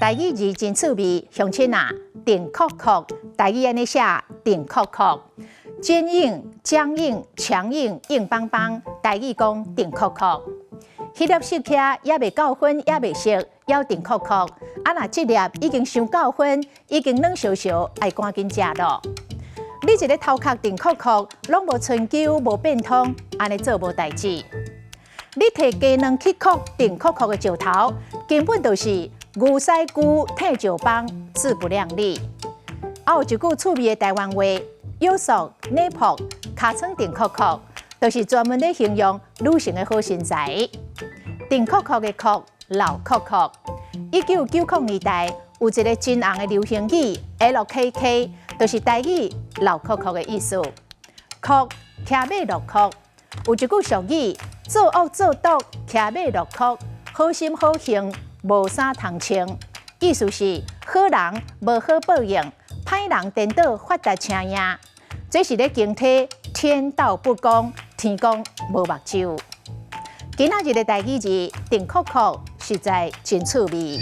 台語字真趣味，鄉親啊，定確確，台語按呢寫，定確確，堅硬、僵硬、強硬、硬邦邦，台語講定確確。彼粒熟起猶未夠粉，猶未熟，猶定確確。啊，若這粒已經傷夠粉，已經軟燒燒，愛趕緊食囉。你一个頭殼定確確，攏無春秋，無變通，按呢做無代誌。你提雞卵去焢定確確的石頭，根本就是牛屎龜退石枋，自不量力。啊，有一句趣味的台灣話，約束、內破、尻川定確確，就是專門咧形容女性的好身材。定確確的確，老確確。1990年代有一个真紅的流行語 LKK，就是台語老確確的意思。硞，騎馬落硞，有一句俗語，做惡做毒，騎馬落硞，好心好行，無衫通穿。意思是好人無好報應，歹人顛倒發達成贏。這是咧警惕天道不公，天公無目睭。今仔日的台語字定確確，實在真趣味。